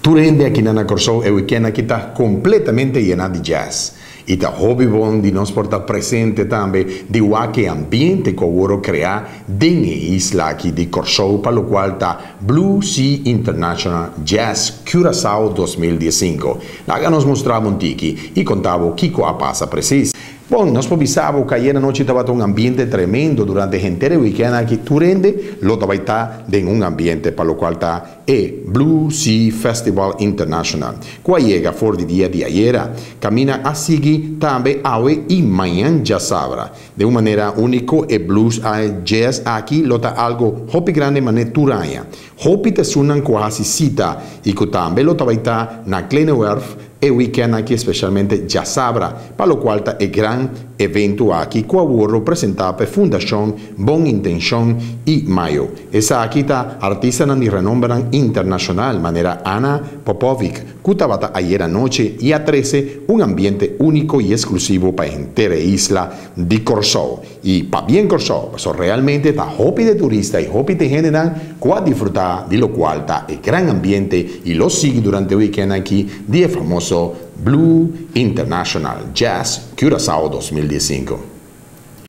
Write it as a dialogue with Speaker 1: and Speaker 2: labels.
Speaker 1: Tur hende aki na Kòrsou, e weekend aki ta kompletamente yená di jazz. I ta hopi bon di nos por ta presente tambe di wak e ambiente ku a wòrdu kreá den e isla aki di Kòrsou pa lokual ta Blue Sea International Jazz Curaçao 2015. Laga nos mustra un tiki i konta bo kiko a pasa presis. Bon, nos por bisa ku ayera nochi tabata un ambiente tremendo durante henter e weekend aki. Tur hende lo tabata den un ambiente pa lokual ta e Blue Sea Festival International. Ku a yega for di dia di ayera, kaminda a sigui tambe awe i mañan djasabra. Di un manera úniko e blues i jazz aki lo ta algu hopi grandi manera tur aña. Hopi ta esunnan ku a hasi sita i ku tambe lo ta na Kleine Werf e weekend aki, spesialmente djasabra, pa lokual ta e gran evento aki ku a wòrdu presentá pa Fundashon Bon Intenshon i Mayo. Esaki ta artistanan di renombre internashonal, manera Ana Popovic, ku tabata ayera nochi i a trese un ambiente úniko i eksklusivo pa henter e isla di Kòrsou. I pabien Kòrsou, so realmente ta hopi di turista i hopi di hende ku a disfrutá di lokual ta e gran ambiente i lo sigui durante e weekend aki di famoso Blue International Jazz Curaçao 2015.